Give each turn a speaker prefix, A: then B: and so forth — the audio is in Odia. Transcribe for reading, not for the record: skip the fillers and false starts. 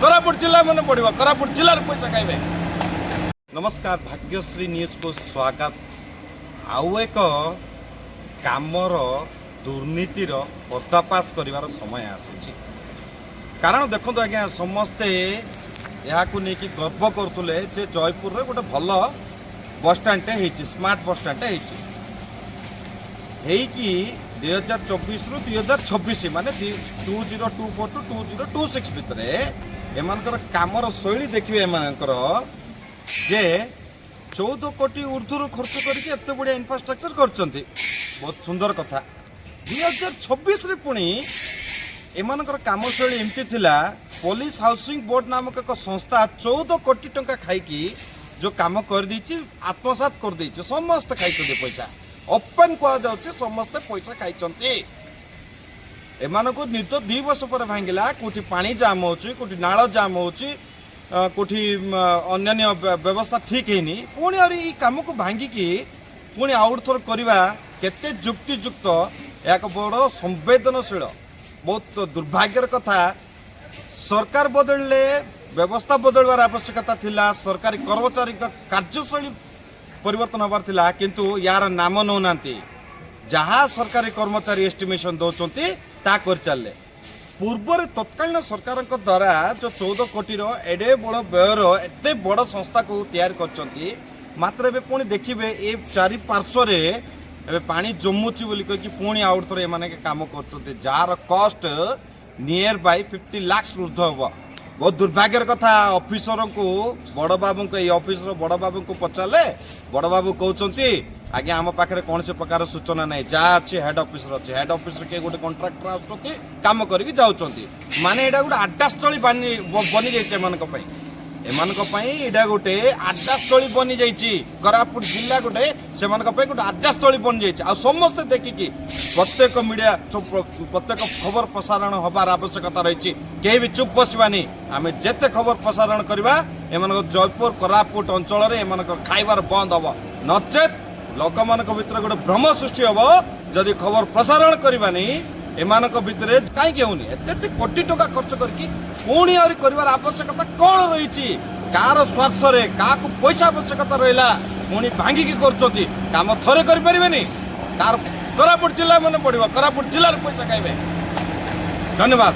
A: କୋରାପୁଟ ଜିଲ୍ଲା ମନେ ପଡ଼ିବ, କୋରାପୁଟ ଜିଲ୍ଲାରେ ପଇସା ଖାଇବେ। ନମସ୍କାର, ଭାଗ୍ୟଶ୍ରୀ ନ୍ୟୁଜ୍କୁ ସ୍ୱାଗତ। ଆଉ ଏକ କାମର ଦୁର୍ନୀତିର ପର୍ଦ୍ଦାଫାଶ କରିବାର ସମୟ ଆସିଛି। କାରଣ ଦେଖନ୍ତୁ ଆଜ୍ଞା, ସମସ୍ତେ ଏହାକୁ ନେଇକି ଗର୍ବ କରୁଥିଲେ ଯେ ଜୟପୁରରେ ଗୋଟେ ଭଲ ବସଷ୍ଟାଣ୍ଡଟେ ହେଇଛି, ସ୍ମାର୍ଟ ବସଷ୍ଟାଣ୍ଡଟେ ହେଇଛି। ହେଇକି 2024ରୁ 2026, ମାନେ 2024 to 2026 ଭିତରେ ଏମାନଙ୍କର କାମର ଶୈଳୀ ଦେଖିବେ ଏମାନଙ୍କର, ଯେ 14 କୋଟି ଉର୍ଦ୍ଧ୍ୱରୁ ଖର୍ଚ୍ଚ କରିକି ଏତେ ବଢ଼ିଆ ଇନଫ୍ରାଷ୍ଟ୍ରକ୍ଚର କରିଛନ୍ତି। ବହୁତ ସୁନ୍ଦର କଥା। 2026ରେ ପୁଣି ଏମାନଙ୍କର କାମ ଶୈଳୀ ଏମିତି ଥିଲା, ପୋଲିସ ହାଉସିଂ ବୋର୍ଡ ନାମକ ଏକ ସଂସ୍ଥା 14 କୋଟି ଟଙ୍କା ଖାଇକି ଯେଉଁ କାମ କରିଦେଇଛି, ଆତ୍ମସାତ କରିଦେଇଛି। ସମସ୍ତେ ଖାଇଛନ୍ତି ପଇସା। ଓପେନ୍ କୁହାଯାଉଛି, ସମସ୍ତେ ପଇସା ଖାଇଛନ୍ତି। ଏମାନଙ୍କୁ ନିଦ 2 ବର୍ଷ ପରେ ଭାଙ୍ଗିଲା। କେଉଁଠି ପାଣି ଜାମ୍ ହେଉଛି, କେଉଁଠି ନାଳ ଜାମ୍ ହେଉଛି, କେଉଁଠି ଅନ୍ୟାନ୍ୟ ବ୍ୟବସ୍ଥା ଠିକ୍ ହେଇନି। ପୁଣି ଆହୁରି ଏଇ କାମକୁ ଭାଙ୍ଗିକି ପୁଣି ଆଉ ଗୋଟେ ଥର କରିବା କେତେ ଯୁକ୍ତିଯୁକ୍ତ? ଏହା ଏକ ବଡ଼ ସମ୍ବେଦନଶୀଳ, ବହୁତ ଦୁର୍ଭାଗ୍ୟର କଥା। ସରକାର ବଦଳିଲେ ବ୍ୟବସ୍ଥା ବଦଳିବାର ଆବଶ୍ୟକତା ଥିଲା, ସରକାରୀ କର୍ମଚାରୀଙ୍କ କାର୍ଯ୍ୟଶୈଳୀ ପରିବର୍ତ୍ତନ ହେବାର ଥିଲା, କିନ୍ତୁ ୟାର ନାମ ନେଉନାହାନ୍ତି। ଯାହା ସରକାରୀ କର୍ମଚାରୀ ଏଷ୍ଟିମେସନ୍ ଦେଉଛନ୍ତି, ତାହା କରିଚାଲିଲେ। ପୂର୍ବରେ ତତ୍କାଳୀନ ସରକାରଙ୍କ ଦ୍ୱାରା ଯେଉଁ 14 କୋଟିର ଏଡ଼େ ବଡ଼ ବ୍ୟୟର ଏତେ ବଡ଼ ସଂସ୍ଥାକୁ ତିଆରି କରିଛନ୍ତି, ମାତ୍ର ଏବେ ପୁଣି ଦେଖିବେ ଏ ଚାରି ପାର୍ଶ୍ୱରେ ଏବେ ପାଣି ଜମୁଛି ବୋଲି କହିକି ପୁଣି ଆଉ ଥରେ ଏମାନେ କାମ କରୁଛନ୍ତି, ଯାହାର କଷ୍ଟ ନିୟର ବାଇ 50 ଲାକ୍ସ ଉର୍ଦ୍ଧ୍ୱ ହେବ। ବହୁତ ଦୁର୍ଭାଗ୍ୟର କଥା। ଅଫିସରଙ୍କୁ, ବଡ଼ ବାବୁଙ୍କୁ, ଏଇ ଅଫିସର ବଡ଼ ବାବୁଙ୍କୁ ପଚାରିଲେ ବଡ଼ ବାବୁ କହୁଛନ୍ତି, ଆଜ୍ଞା, ଆମ ପାଖରେ କୌଣସି ପ୍ରକାର ସୂଚନା ନାହିଁ, ଯାହା ଅଛି ହେଡ୍ ଅଫିସର ଅଛି। ହେଡ୍ ଅଫିସର କିଏ ଗୋଟେ କଣ୍ଟ୍ରାକ୍ଟର ଆସୁଛନ୍ତି, କାମ କରିକି ଯାଉଛନ୍ତି। ମାନେ ଏଇଟା ଗୋଟେ ଆଡ୍ଡାସ୍ଥଳୀ ବନିଯାଇଛି ଏମାନଙ୍କ ପାଇଁ। ଏମାନଙ୍କ ପାଇଁ ଏଇଟା ଗୋଟେ ଆଡ୍ଡାସ୍ଥଳୀ ବନିଯାଇଛି। କୋରାପୁଟ ଜିଲ୍ଲା ଗୋଟେ ସେମାନଙ୍କ ପାଇଁ ଗୋଟେ ଆଡ୍ଡାସ୍ଥଳୀ ବନିଯାଇଛି। ଆଉ ସମସ୍ତେ ଦେଖିକି ପ୍ରତ୍ୟେକ ମିଡ଼ିଆ, ପ୍ରତ୍ୟେକ ଖବର ପ୍ରସାରଣ ହେବାର ଆବଶ୍ୟକତା ରହିଛି। କେହି ବି ଚୁପ୍ ବସିବାନି। ଆମେ ଯେତେ ଖବର ପ୍ରସାରଣ କରିବା, ଏମାନଙ୍କ ଜୟପୁର କୋରାପୁଟ ଅଞ୍ଚଳରେ ଏମାନଙ୍କ ଖାଇବାର ବନ୍ଦ ହେବ। ନଚେତ୍ ଲୋକମାନଙ୍କ ଭିତରେ ଗୋଟେ ଭ୍ରମ ସୃଷ୍ଟି ହେବ। ଯଦି ଖବର ପ୍ରସାରଣ କରିବାନି, ଏମାନଙ୍କ ଭିତରେ କାହିଁକି ହେଉନି? ଏତେ ଏତେ କୋଟି ଟଙ୍କା ଖର୍ଚ୍ଚ କରିକି ପୁଣି ଆହୁରି କରିବାର ଆବଶ୍ୟକତା କ'ଣ ରହିଛି? କାହାର ସ୍ୱାର୍ଥରେ, କାହାକୁ ପଇସା ଆବଶ୍ୟକତା ରହିଲା, ପୁଣି ଭାଙ୍ଗିକି କରୁଛନ୍ତି? କାମ ଥରେ କରିପାରିବେନି ତାର? କୋରାପୁଟ ଜିଲ୍ଲା ମନେ ପଡ଼ିବ, କୋରାପୁଟ ଜିଲ୍ଲାରେ ପଇସା ଖାଇବେ। ଧନ୍ୟବାଦ।